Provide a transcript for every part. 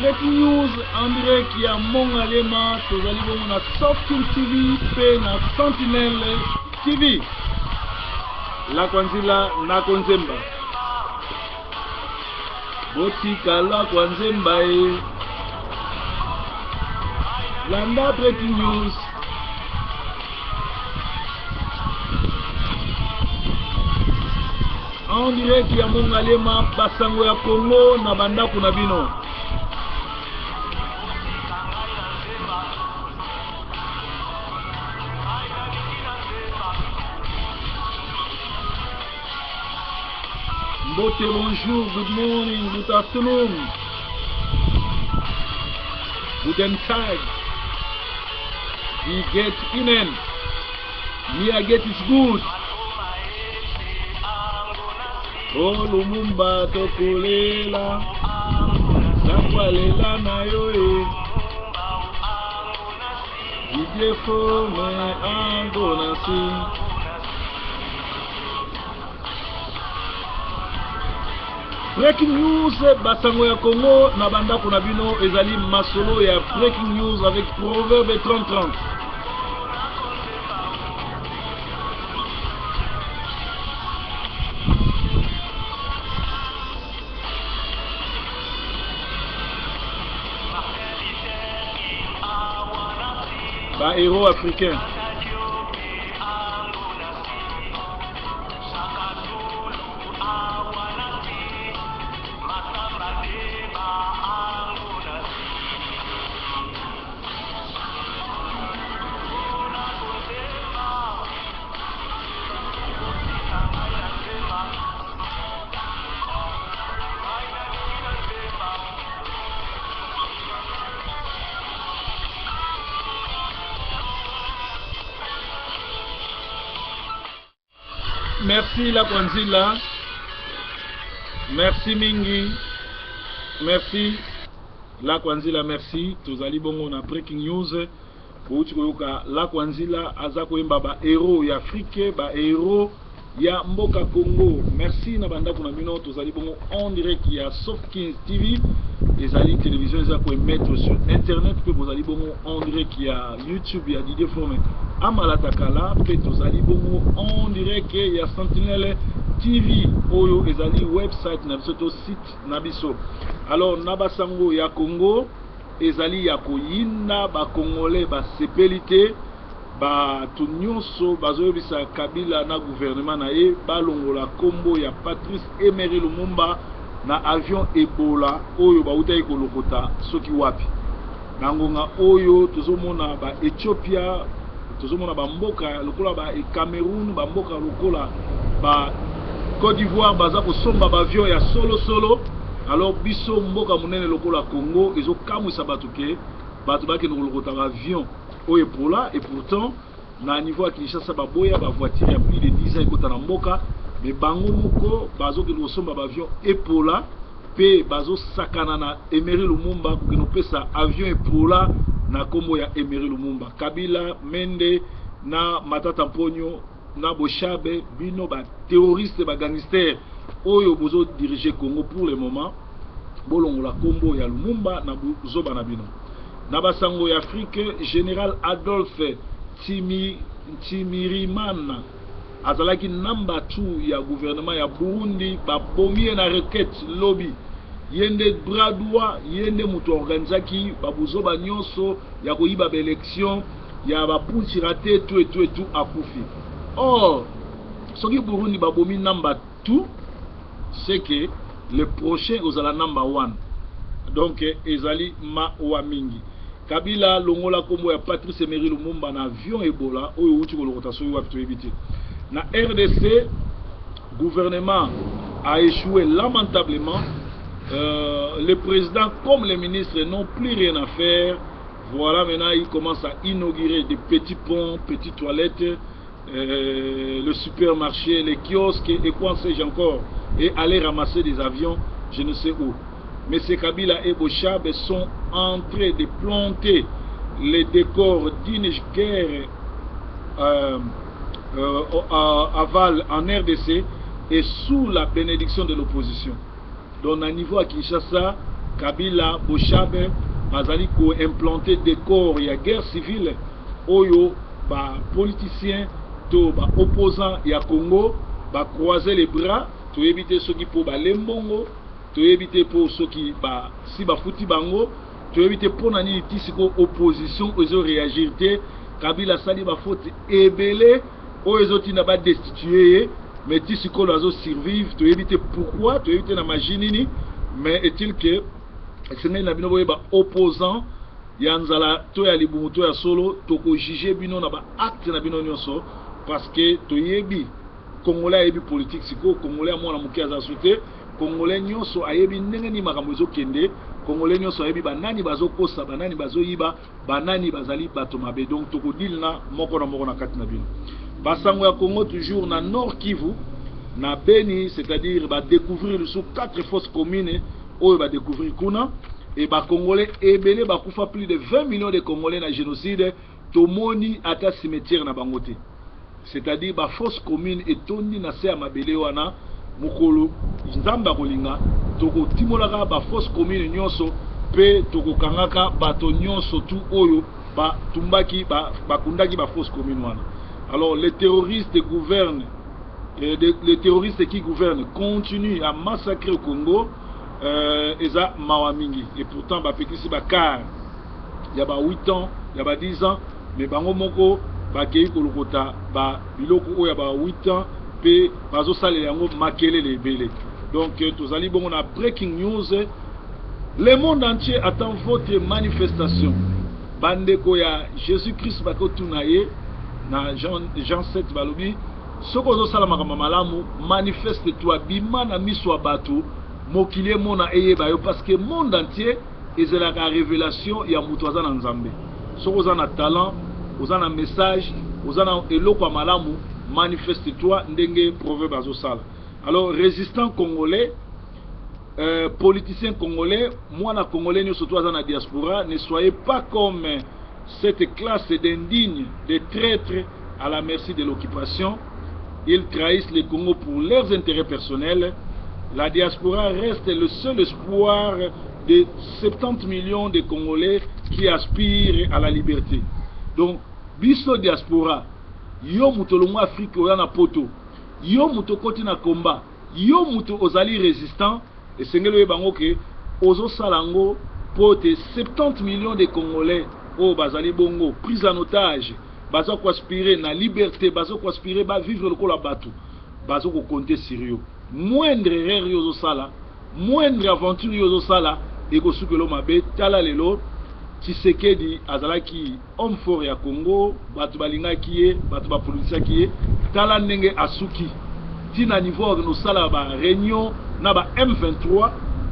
Breaking news en direct ya Mongalema, tozali bongo na Soft TV pe na Sentinelle TV. Lakwanzila na Konzemba. Botika Lakwanzemba e. Landa Breaking News. En direct ya Mongalema, basango ya Congo na bandako na bino. Mbote, bonjour, good morning, good afternoon, guten Tag, wie geht Ihnen? Mir geht es gut. Oh Lumumba tokolela, nakwalela na yo e. Didier Fome Angonasi. Breaking news, basango ya Congo na bandako na bino ezali masolo ya breaking news avec Proverbe 3030. Ba héros africains. Merci la Kwanzila. Merci mingi. Merci la Kwanzila, merci. Tozali bongo na breaking news. Bouti koyoka la Kwanzila aza koyemba ba héros ya Afrique, ba héros ya mboka Congo. Merci na bandako na bino, tozali bongo en direct ya Soft Kings TV. Ezali télévision eza ko émettre sur internet pe bozali bongo en direct ya YouTube ya Didier Forme Amalatakala pe tozali bongo en direct ya Sentinelle TV oyo ezali website na biso to site na biso. Alors na basango ya Congo ezali ya koyinda ba Congolais basepeli te. Bato nyonso bazoyebisa Kabila na gouvernement na ye balongola kombo ya Patrice Emery Lumumba na avion Ebola oyo bautaki kolokota soki wapi. Na ngonga oyo tozomona ba Ethiopia, tozomona ba mboka lokola ba Cameroun, ba mboka lokola ba Côte d'Ivoire baza kosomba ba avion ya solo solo. Alors biso mboka monene lokola Congo ezokamwisa bato ke bato bakende kolokota ba avion oyo epola et pourtant na niveau ya Kinshasa baboya ba voiture ya plus de 10 ans ekota na mboka mais bango moko bazokende kosomba ba avion epola pe bazosakana na Emery Lumumba kokende kopesa avion epola na kombo ya Emery Lumumba. Kabila, Mende na Matata Mponyo na Boshabe, bino ba terroriste ba gangster oyo bozo diriger Congo pour le moment, bolongola kombo ya Lumumba na buzoba na bino. Na basango ya Afrique, General Adolphe Nshimirimana azalaki number 2 ya gouvernement ya Burundi, babomi ye na requête lobi. Ye nde bras droit, ye nde moto organisaki ba buzoba nyonso ya koyiba ba election ya ba putsch raté tout et tout et tout, akufi. Or soki Burundi babomi number 2, c'est que le prochain ozala number 1. Donc ezali mawa mingi. Kabila longola kombo ya Patrice Emery Lumumba na avion Ebola oyo outi kolokota soki wapi toyebi te. Na RDC, gouvernement a échoué lamentablement. Le président comme les ministres n'ont plus rien à faire. Voilà, maintenant il commence à inaugurer des petits ponts, petites toilettes, le supermarché, les kiosques et quoi sais-je encore, et aller ramasser des avions, je ne sais où. Mais ces Kabila et Boshab sont en train de planter les décors d'une guerre aval en RDC et sous la bénédiction de l'opposition. Donc, à niveau à Kinshasa, Kabila, Boshab bazali ko implanter decor ya guerre civile oyo ba politiciens to ba opposants ya Congo ba croiser les bras. Toyebi te soki po bale mbongo, toyebi te po soki ba si bafuti bango, toyebi te pona nini ti sikoyo opposition ezo reagir te. Kabila asali ba faute ebele oyo ezotinda ba destituer ye, mais ti sikoyo azo survivre. Toyebi te pourquoi, toyebi te na magie nini, mais est-il que esengeli na bino boyeba, opposant ya nzala to ya libumu to ya solo, tokojuge bino na ba acte na bino nyonso, parce que toyebi Congolais ayebi politique. Sikoyo Congolais ya mwana moke aza su te. Congolais nyonso ayebi ndenge nini makambo ezokende. Congolais nyonso ayebi banani bazokosa, banani bazoyiba, banani bazali bato mabe. Donc tokodile na moko na moko na kati na bino. Basango ya Congo, toujours na Nord Kivu, na Beni, c'est-à-dire badécouvrir lisusu quatre fosses communes oyo badécouvrir kuna e Bacongolais ebele bakufa, plus de 20 millions de Congolais na génocide. Tomoni ata cimetière na bango te, c'est-à-dire bafosse commune etondi na se ya mabele wana. Mokolo Nzambe akolinga, tokotimolaka bafosse commune nyonso mpe tokokangaka bato nyonso tu oyo batumbaki, bakundaki bafosse commune wana. Alors les terroristes gouvernent, les terroristes qui gouvernent continuent à massacrer au Congo. Eza mawa mingi. Et pourtant bapekisi bacar ya ba 8 ans, ya ba 10 ans, mais bango moko bakei kolokota ba biloko oyo ya ba 8 ans mpe bazosalela yango makelele ebele. Donc tozali bongo na breaking news. Le monde entier attend votre manifestation. Bandeko ya Jésus Christ bakotuna ye na Jean 7, balobi: soki ozosala makambo malamu, manifeste toi, bima na miso ya bato, mokili emona, eyeba yo, parce que monde entier ezelaka révélation ya moto aza na Nzambe. Soki oza na talent, oza na message, oza na eloko ya malamu, manifeste toi ndenge proverbe azosala. Alors résistant congolais, politicien congolais, mwana congolais nyonso to aza na diaspora, ne soyez pas comme cette classe d'indignes, de traîtres à la merci de l'occupation. Ils trahissent le Congo pour leurs intérêts personnels. La diaspora reste le seul espoir de 70 millions de Congolais qui aspirent à la liberté. Donc biso diaspora, yo moto olongwa Afrique oya na Poto, yo moto okoti na combat, yo moto ozali résistant, esengeli oyeba yango ke ozosala yango mpo te 70 millions de Congolais oyo bazali bongo prise en otage, baza koaspire na liberté, baza koaspire bavivre lokola bato, baza kocompter sur yo. Moindre erreur yo ozosala, moindre aventure yo ozosala, ekosukela mabe. Tala lelo Tshisekedi, azalaki homme fort ya Congo, bato balingaki ye, bato baproduisaki ye. Tala ndenge asuki, ntina niveau akende kosala baréunion na ba M23.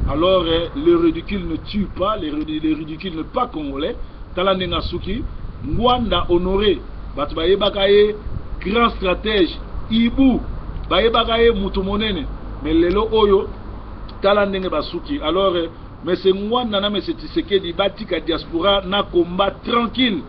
Alors le ridicule ne tue pas, le ridicule n'est pas congolais. Tala ndenge asuki. Ngbanda Honoré, bato bayebaka ye grand stratège, ibu bayebaka ye moto monene, mais lelo oyo tala ndenge basuki. Alors monsieur Ngbanda na monsieur Tshisekedi batika diaspora na combat tranquille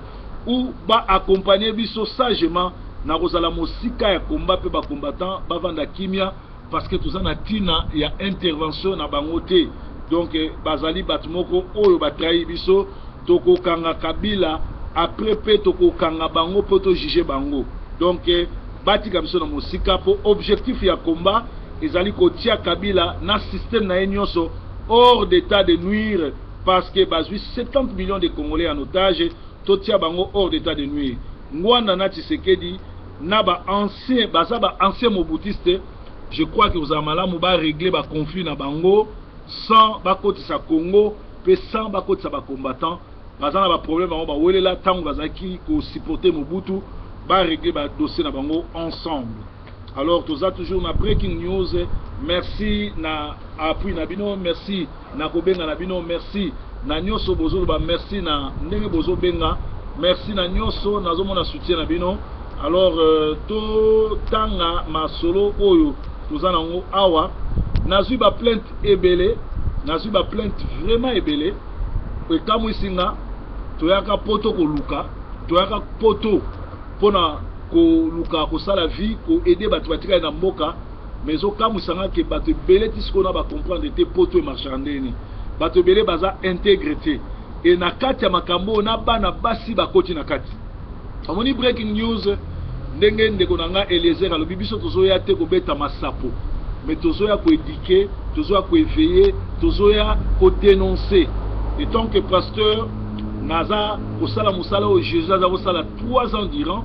ou baaccompagne biso sagement na kozala mosika ya combat, mpe bacombattant bavanda kimia, parce que toza na ntina ya intervention na bango te. Donc bazali bato moko oyo batrahi biso. Tokokanga Kabila après, mpe tokokanga bango mpo tojuge bango. Donc batika biso na mosika, mpo objectif ya combat ezali kotia Kabila na système na ye nyonso hors d'état de nuire, parce que bazwi 70 millions de Congolais en otage. Totia bango hors d'état de nuire. Ngbanda na Tshisekedi na baancien, baza baancien mobutiste, je crois que kozala malamu barégler baconflit na bango sans bakotisa Congo mpe sans bakotisa bacombattant. Baza na baproblème bango bawelela ntango bazalaki kosupporter Mobutu, barégler badossier na bango ensemble. Alors toza toujours na breaking news. Merci na appui na bino, merci na kobenga na bino, merci na nyonso bozoloba, merci na ndenge bozobenga, merci na nyonso nazomona soutien na bino. Alors totanga masolo oyo toza nango awa. Nazwi baplainte ebele, nazwi baplainte vraiment ebele, ekamwisi nga. Toyaka Poto koluka, toyaka Poto mpona koluka kosala vie, koaider bato batikali na mboka, mais ezokamwisa nga ke bato ebele ti sikoyo na bacomprendre te Poto emarchaka ndeni. Bato ebele baza integre te. E na kati ya makambo oyo na bana basi bakoti na kati. Omoni breaking news ndenge ndeko na nga Eliezer alobi, biso tozoya te kobeta masapo, mais tozoya koéduquer, tozoya koéveiller, tozoya kodénoncer. En tant que pasteur, naza kosala mosala oyo Jésus aza kosala 3 ans durant.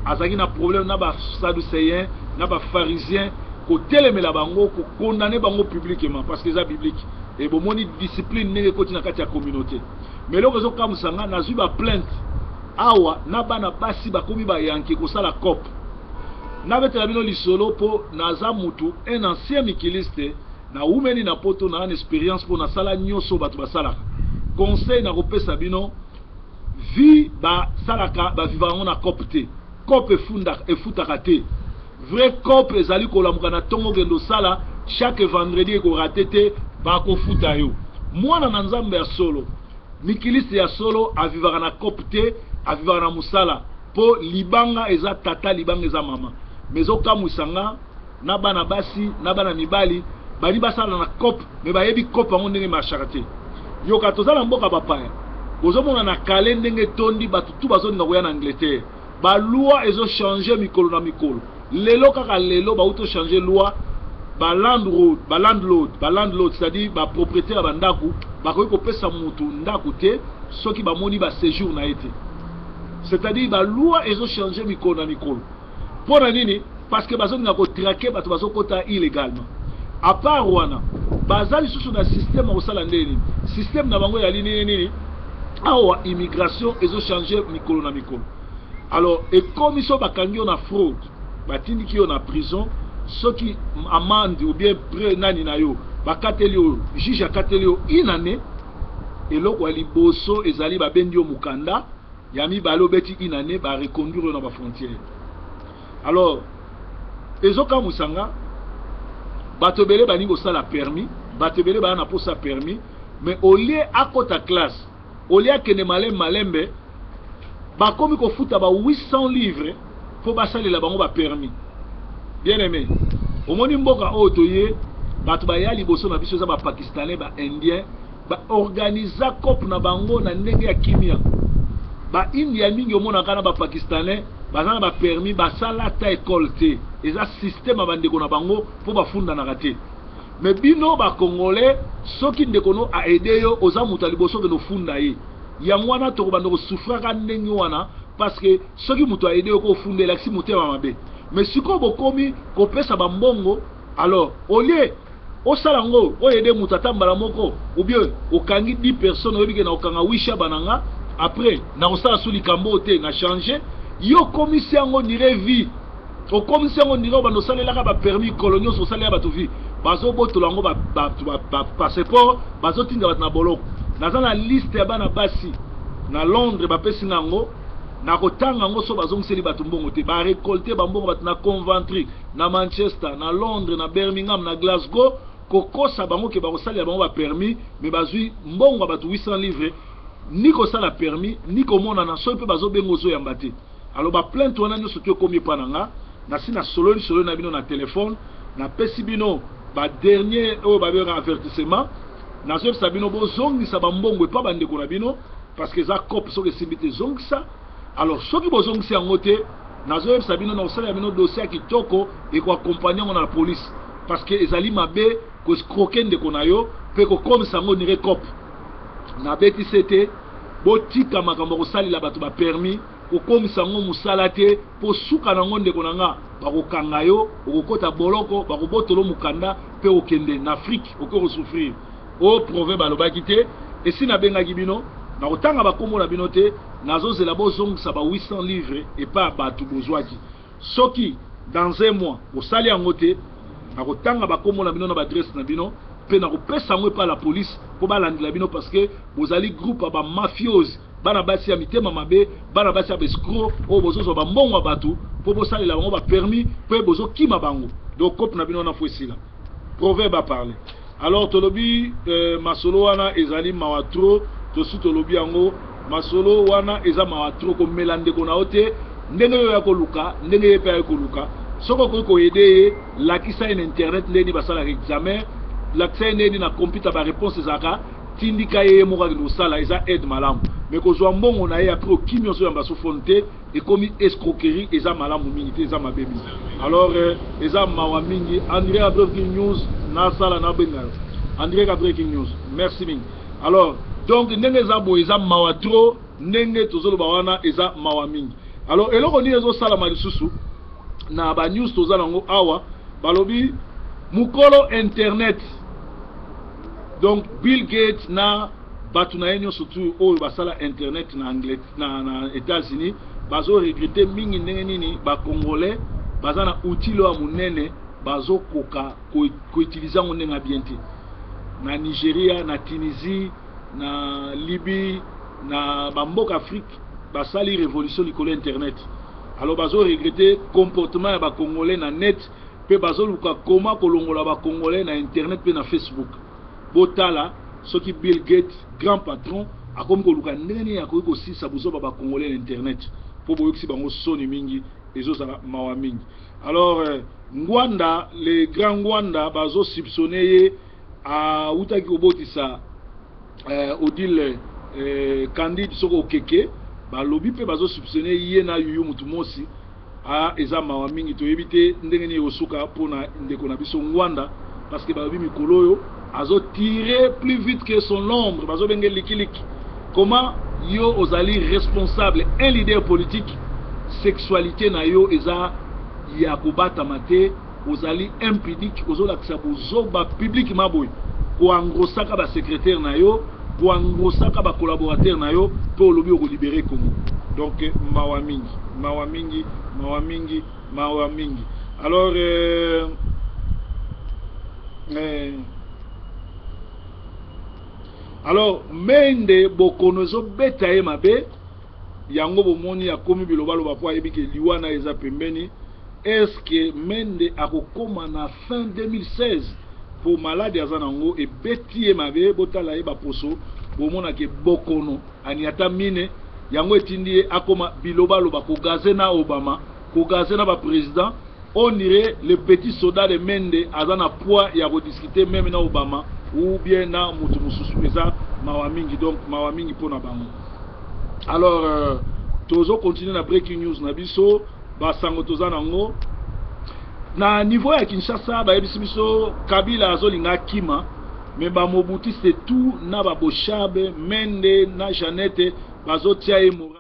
Azalaki na problème na basadducéen, na bapharisien, kotelemela bango, kokondamner bango publiquement, parce que eza biblique. E bomoni discipline ndenge ekoti na kati ya communauté. Mais eloko ezokamwisa nga, nazwi baplainte awa na bana basi bakomi bayanke kosala coop. Nabetela bino lisolo mpo naza mutu, un ancien mikiliste, nawumeli na Poto, na na expérience mpo nasala nyonso bato basalaka. Conseil nakopesa bino, vie basalaka, bavivaka yango na coop te. Coop efutaka te. Vrai coop ezali kolamuka na ntongo, okende osala chaque vendredi, ekorater te, bakofuta yo. Mwana na Nzambe ya solo, mikiliste ya solo, avivaka na coop te, avivaka na mosala, mpo libanga eza tata, libanga eza mama. Mais ezokamwisa nga, na bana basi na bana mibali bali basala na coop, mais bayebi coop yango ndenge marchaka te. Yoka, toza na mboka bapaya, bozomona na kale ndenge etondi, bato tu bazolinga koya na Angleterre. Baloi ezochanger mikolo na mikolo. Lelo, kaka lelo, bauti ochanger loi. Balandlord, balandlord, balandlord, c'est-à-dire bapropriétaire ya bandako, bakoki kopesa mutu ndako te soki bamoni baséjour na ye te. C'est-à-dire baloi ezochanger mikolo na mikolo. Mpo na nini? Parce que bazolinga kotraquer bato bazokɔta illégalement. À part wana, baza lisusu na système ya kosala ndenge nini? Système na bango ezali nini nini? Awa immigration ezochanger mikolo na mikolo. Alors ekomi so bakangi yo na fraude, batindiki yo na prison, soki amende ou bien près nani na yo bakateli yo, juge akateli yo une année. Eloko ya liboso ezali babendi yo mokanda ya mibale, obeti une année, bareconduire yo na bafrontière. Alors ezokamwisa nga, bato ebele balingi kosala permis, bato ebele baya na posa permis, mais au lieu akɔta classe, au lieu akende malembe malembe, bakomi kofuta ba 800 livres mpo basalela bango bapermis. Bien aimé, omoni mboka oyo toye, bato baya liboso na biso eza bapakistanais, baindien, baorganiza coop na bango na ndenge ya kimia. Baindia mingi omonaka na bapakistanais baza na bapermis, basala ata ekole te, eza système ya bandeko na bango mpo bafundanaka te. Mais bino bacongolais, soki ndeko no aaider yo, oza moto ya liboso okende ofunda ye. Yango wana tokobanda kosouffraka ndenge wana, parce que soki moto aaider yo, kofunda elakisi motema mabe. Mais sikoyo bokomi kopesa bambongo. Alors au lieu osala yango, oaider moto ata mbala moko, ou bien okangi 10 personnes, oyebi ke na okanga wisha bananga, après na kosala su likambo oyo te, na change yo, okomisi yango nire vie, okomisi yango nire obanda osalelaka bapermis kolo nyonso, osalela bato vie, bazobotola yango bapasseport, bazotinda bato na boloko. Naza na liste ya bana basi na Londres, bapesi nga yango, nakotanga yango. So bazongiseli bato mbongo te, barécolter bambongo bato na Coventry, na Manchester, na Londres, na Birmingham, na Glasgow, kokosa bango ke bakosalela bango bapermis, mais bazwi mbongo ya bato 800 livres, ni kosala permis ni komonana. Soki mpe bazobenga, ozoyamba te. Alors baplainte wana nyonso to ekomi epa na nga, nasi nasololi sololi na bino na telefone, napesi bino badernier oyo babengaka avertissement. Nazoyebisa bino, bozongisa bambongo epa bandeko na bino, parce que eza coop. Soki esimbi te, ezongisa. Alors soki bozongisi yango te, nazoyebisa bino, na kosalela bino dossier ya kitoko, ekoaccompagner yango na la police, parce que ezali mabe koescroquer ndeko na yo mpe kokomisa yango nire coop. Nabetisi ete botika makambo ya kosalela bato bapermis, kokomisa yango mosala te, mpo suka nango, ndeko na nga, bakokanga yo, okokɔta boloko, bakobotola mokanda mpe okende na Afrique, okoki kosouffrir. Oyo proverbe alobaki te. Esi nabengaki bino, nakotanga bakombo na bino te. Nazozela bozongisa ba 800 livres epai ya bato bozwaki. Soki dans un mois bosali yango te, nakotanga bakombo na bino na baadresse na bino mpe nakopesa yango epai la police mpo balandela bino, parce que bozali groupe ya bamafiose, bana basi ya mitema mabe, bana basi ya baescrocs oyo bozozwa bambongo ya bato mpo bosalela bango bapermis mpe bozokima bango. Donc coop na bino wana fo esila. Proverbe a parlé. Alors tolobi masolo wana ezali mawa trop. Tosi tolobi yango, masolo wana eza mawa trop. Komela ndeko na yo te ndenge oyo ya koluka, ndenge ye mpe aye koluka. Soki okoki koaider ye, lakisa ye na internet ndenge nini basalaka examen, lakisa ye ndenge nini na computer baréponse ezalaka. Tindika ye ye moko akende kosala, eza aide malamu. Mais kozua mbongo na ye après okimi ozo yamba so phone te, ekomi escroquerie, eza malamu mingi te, eza mabe mingi. Alors eza mawa mingi. Andrea Breaking News nasala na benga yo. Andrea Breaking News. Merci mingi. Alors donc ndenge eza boye eza mawa trop, ndenge tozoloba wana eza mawa mingi. Alors eloko nini ezosalama lisusu na ba news toza nango awa, balobi mukolo internet, donc Bill Gates na bato na ye nyonso tu oyo basala internet na Angleterre, na États-Unis, bazo regretter mingi ndenge nini ba Congolais baza na outil oyo ya monene, bazokoka koutiliser yango ndenge ya bien te. Na Nigeria, na Tunisie, na Libye, na bamboka Afrique basali révolution likolo internet. Alors bazo regretter comportement ya ba Congolais na net, pe bazoluka koma kolongola ba Congolais na internet pe na Facebook. Botala soki Bill Gates, grand patron, akomi koluka ndenge nini akoki kosilisa buzoba ba Congolais na internet, po boyokisi bango soni mingi, ezozala mawa mingi. Alors Ngwanda, le grand Ngwanda, bazo soupçonner ye awutaki kobotisa Odile Candide soko okeke, balobi pe bazo soupçonner ye na Yuyu mutu mosi. Ah, eza mawa mingi, toyebi te ndenge nini ekosuka mpona ndeko na biso Ngwanda, parce que balobi mikolo oyo azo tirer plus vite que son ombre, bazobenge likiliki. Comment yo ozali responsable, un leader politique, sexualité na yo eza ya kobatama te, ozali impudique, ozolakisa bozoba publiquement boye, koangrosaka ba secrétaire na yo, koangrosaka ba collaborateur na yo, mpe olobi okolibere Congo. Donc mawa mingi, mawa mingi, mawa mingi, mawa mingi. Alors alors Mende bokono ezobeta ye mabe, yango bomoni akomi bilobaloba po ayebi ke liwa na eza pembeni. Est-ce que Mende akokoma na fin 2016 po maladi aza nango ebeti ye mabe? Botala ye baposo, bomona ke bokono aniata mine, yango etindi ye akoma bilobaloba, kogaze na Obama, kogaze na ba président. On dirait le petit soldat de Mende aza na poids ya kodiscuter même na Obama ou bien na mutu mosusu. Eza mawa mingi, donc mawa mingi mpona bango. Alors tozo continuer na breaking news na biso, basango toza nango na niveau ya Kinshasa. Bayebisi biso Kabila azolinga akima, mais bamobutiste tout na baboshabe Mende na Jeannette bazotia ye moral.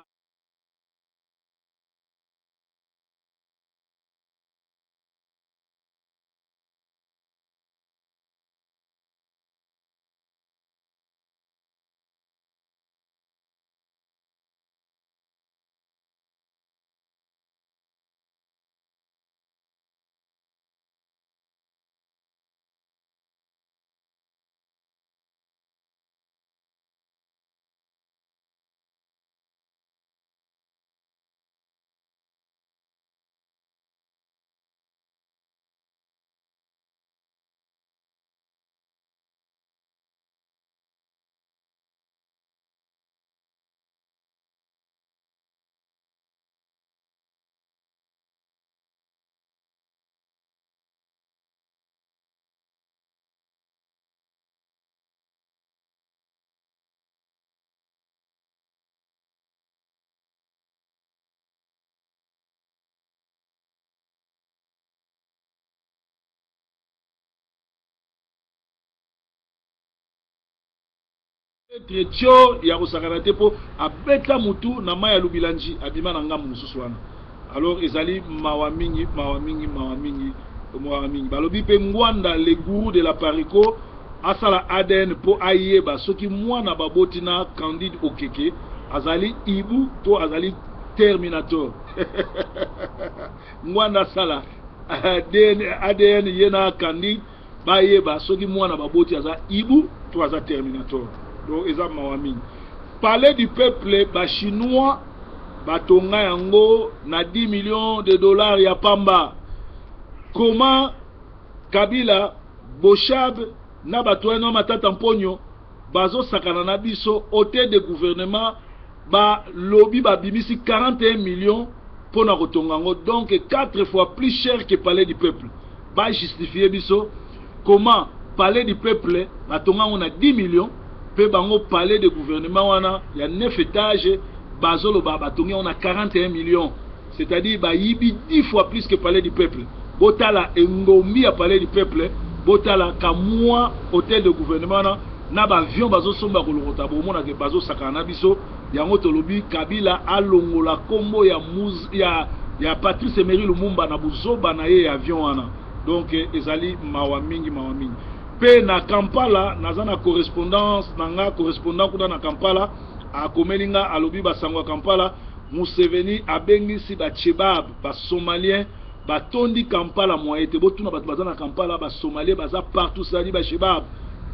Tio ya kosakana te, mpo abeta mutu na mai ya Lubilanji, abima na ngambo mosusu wana. Alors ezali mawa mingi, mawa mingi, mawa mingi, mawa mingi. Balobi mpe Ngwanda, le gourou de la Parico, asala ADN mpo ayeba soki mwana baboti na Candide Okeke azali Ibu to azali Terminator. Ngwanda asala ADN, ADN ye na Candide, bayeba soki mwana baboti aza Ibu to aza Terminator. Donc eza mawa mingi. Palais du Peuple, Bachinois batonga yango na 10 millions de dollars ya pamba. Comment Kabila, Boshab na bato wana Matata Mponyo bazosakana na biso? Hôtel de gouvernement, balobi babimisi 41 millions mpona kotonga yango, donc 4 fois plus cher que Palais du Peuple. Bajustifie biso comment Palais du Peuple batonga yango na 10 millions? Mpe bango palais de gouvernement wana ya 9 étages, bazoloba batongi yango na 41 millions, c'est-à-dire bayibi 10 fois plus que palais du peuple. Botala engombi ya palais du peuple, botala kamwa hôtel de gouvernement wana na baavion bazosomba kolokota, bomonake bazosakana na biso. Yango tolobi Kabila alongola nkombo ya Patrice Emery Lumumba na buzoba na ye ya avion wana. Donc ezali mawa mingi, mawa mingi. Mpe na Kampala, naza na correspondance na nga, correspondant kuna na Kampala akomeli nga, alobi basango ya Kampala, Museveni abengisi bachebab, basomalien batondi Kampala. Moye te, botuna bato baza na Kampala, basomalien baza partout. C'est-à-dire bashebab,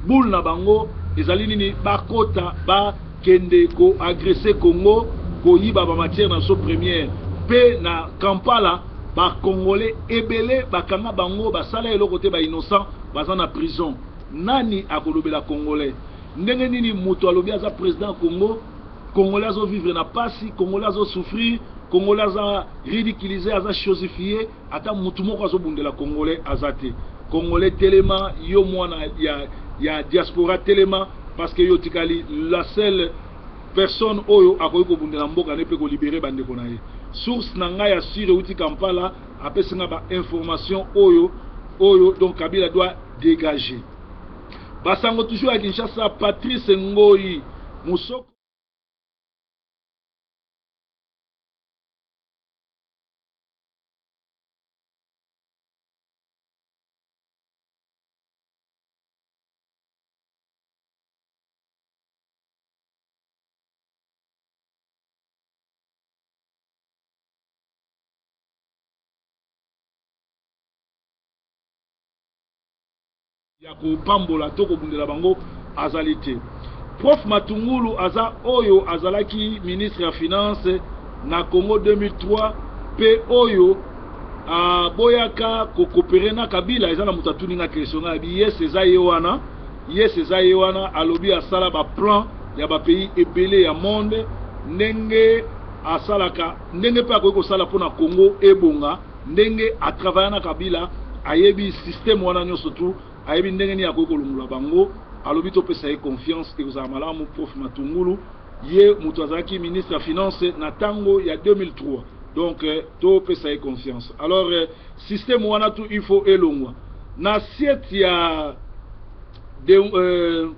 boule na bango ezali nini? Bakota, bakende koagresser Congo, koyiba bamatière na biso première. Mpe na Kampala, bacongolais ebele bakanga bango, basala eloko te, bainnocent baza na prison. Nani akolobela congolais? Ndenge nini moto alobi aza président Congo, congolais azovivre na pasi, congolais azosouffrir, congolais aza ridiculisé, aza chosifié, ata motu moko azobundela congolais aza te? Congolais telema, yo mwana ya diaspora telema, parce que yo tikali la seule personne oyo akoki kobundela mboka ne mpe kolibérer bandeko na ye. Source na ngai ya sûr euti Kampala, apesi nga bainformation oyo. Donc Kabila doit dégager. Basango toujours ya Kinshasa, Patrice Ngoi Musoko ya kopambola to kobundela bango azali te. Prof Matungulu aza oyo azalaki ministre ya finance na Congo 2003, mpe oyo aboyaka kocoopérer na Kabila. Eza na moto atuni nga question, nga abi yes, eza ye wana, yes, eza ye wana. Alobi asala baplan ya bapays ebele ya monde, ndenge asalaka, ndenge mpe akoki kosala mpona Congo ebonga, ndenge atravailla na Kabila, ayebi système wana nyonso tu, ayebi ndenge nini akoki kolongola bango. Alobi topesa ye confiance, ekozala malamu. Prof Matungulu, ye moto azalaki ministre ya finance na ntango ya 2003, donc topesa ye confiance. Alors système wana tu, il faut elongwa na assiette ya de,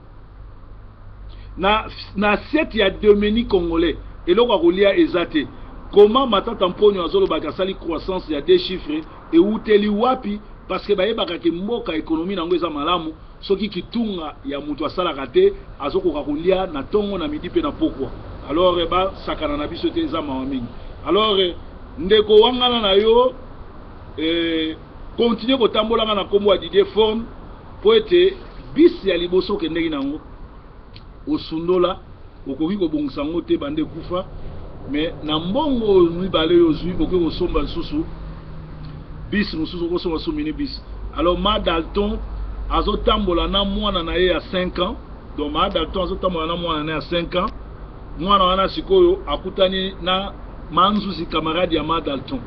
na assiette ya demeni congolais. Eloko ya kolia eza te. Comment Matata Mponyo azolobaka asali croissance ya deux chiffres? Euteli wapi? Parce que bayebaka ke mboka, économie nango eza malamu soki kitunga ya moto asalaka te azokoka kolia na ntongo, na midi mpe na pokwa. Alors basakana na biso te, eza mawa mingi. Alors ndeko wangana na yo, continue kotambolanga na nkombo ya Didier Forme, mpo ete bisi ya liboso okendeki nango osundola, okoki kobongisa yango te, bande ekufa. Mais na mbongo oyo mibale oyo ozwi, okoki kosomba lisusu bisi mosusu, okosomba lisusu mini bus. Alors Ma Dalton azotambola na mwana na ye ya 5 ans. Donc Ma Dalton azotambola na mwana na ye ya 5 ans. Mwana wana sikoyo akutani na Manzuzi, camarade ya Ma Dalton.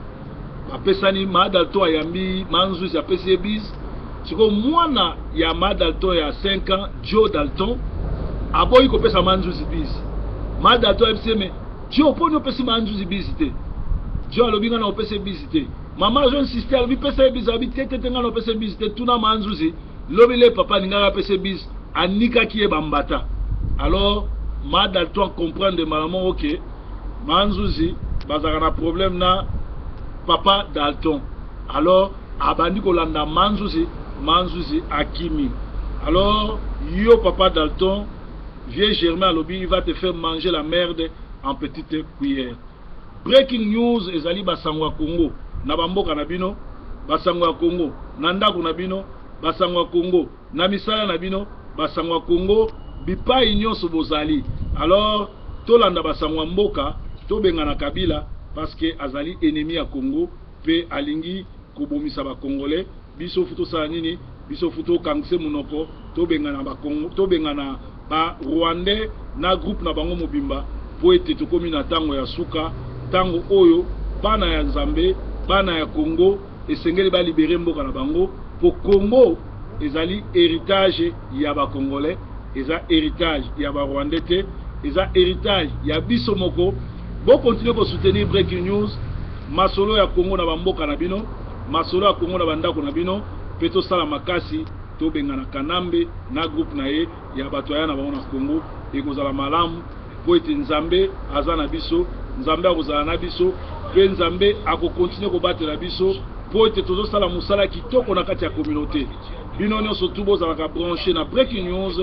Bapesani, Ma Dalton ayambi Manzuzi, apesi ye bise. Sikoyo mwana ya Ma Dalton ya 5 ans, Joe Dalton, aboyi kopesa Manzuzi bise. Ma Dalton ayebisi ye: "Me Joe, mponi opesi Manzuzi bise te?" Joe alobi: "Ngai na opesa ye bise te." Mama azo insiste, alobi: "Pesa ye bise." Alobi: "Te, te, te, ngai na opesa ye bise te, tuna Manzuzi. Lobi le papa alingaki apesa ye bise, anikaki ye bambata." Alors Ma Dalton comprendre mbala moko ke Manzuzi bazalaka na problème na papa Dalton. Alors abandi kolanda Manzuzi, Manzuzi akimi. Alors yo papa Dalton, vieux Germain alobi il va te faire manger la merde en petite cuillère. Breaking news ezali basango ya Congo na bamboka na bino, basango ya Congo na ndako na bino, basango ya Congo na misala na bino, basango ya Congo bipai nyonso bozali. Alors tolanda basango ya mboka, tobengana Kabila parce que azali ennemi ya Congo mpe alingi kobomisa bacongolais. Biso fu tosala nini? Biso fu tokangise monoko, tobengana bakongo, tobengana barwandais na groupe na bango mobimba, mpo ete tokómi na ntango ya suka, ntango oyo bana ya Nzambe, bana ya Congo esengeli balibérer mboka na bango, mpo Congo ezali héritage ya bacongolais. Eza heritage ya ba Rwandais te, eza heritage ya biso moko. Bo continuer ko soutenir Breaking News, masolo ya Congo na ba mboka na bino, masolo ya Congo na ba ndako na bino, pe tosala makasi tobengana Kanambe na groupe na ye ya bato aya na bango na Congo. Ekozala malamu po ete Nzambe aza na biso, Nzambe akozala na biso, pe Nzambe ako continuer kobatela biso po ete tozosala mosala kitoko na kati ya communaute. Bino nionso tout bozalaka branche na Breaking News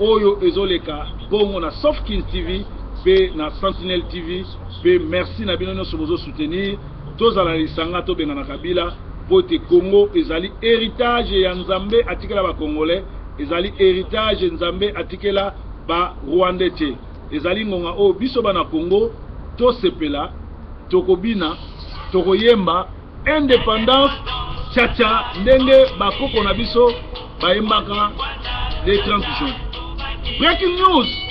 oyo ezoleka bongo na Soft Kings TV pe na Sentinelle TV pe merci na bino nionso bozo soutenir tozala na lisanga tobengana Kabila po ete Congo ezali heritage ya Nzambe atikela ba Congolais ezali heritage Nzambe atikela ba Rwandais te ezali ngonga oyo biso bana Congo tosepela tokobina tokoyemba Independance chacha ndenge ba koko na biso bayembaka le 30 juin. Breaking news!